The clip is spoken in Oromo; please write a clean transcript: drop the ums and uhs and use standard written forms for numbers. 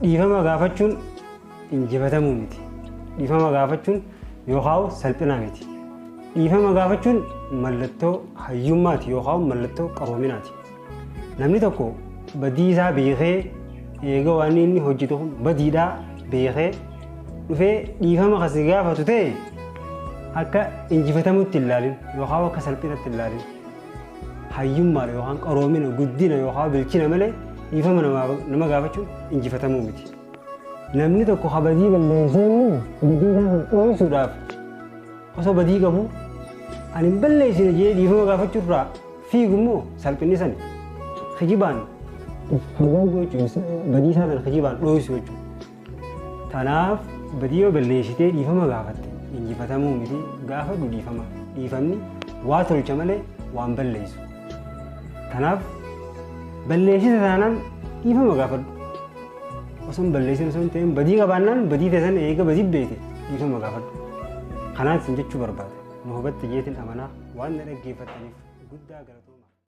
Dhiifama gaafachuun injifatamuu miti. Dhiifama gaafachuun yookaan salphina miti. Dhiifama gaafachuun mallattoo hayyummaati yookaan mallattoo qaroominaati. Namni tokko badii isaa beekee, eega waan inni hojjetu kun badiidhaa beekee dhufee dhiifama kasi gaafatu ta'e, akka injifatamutti hin ilaalin yookaan akka salphinatti hin ilaalin. Hayyummaadha yookaan qaroomina, guddina yookaan bilchina malee dhiifama nama gaafachuun injifatamuu miti. Namni tokko badii balleessee immoo badii isaa dho'isuudhaaf osoo badii qabu ani hin balleessine jedhee dhiifama gaafachuurraa fiigu immoo salphinni sani kijibaan haguuguu jechuudha. Badii isaa sana kijibaan dho'isu jechuudha. Tanaaf badii yoo balleessitee dhiifama gaafatte injifatamuu miti, gaafadhu dhiifama. Dhiifamni waa tolcha malee waan balleessu. Tanaaf balleessite taanaan dhiifama gaafadhu. Osoo hin balleessin osoo hin ta'in, badii qabaannaan badii ta'e sana eega badii beekte dhiifama gaafadhu. Kanaan sin jechuu barbaada. Nu hubatte jeetiin amanaa. Waan na dhaggeeffattaniif guddaa galatooma.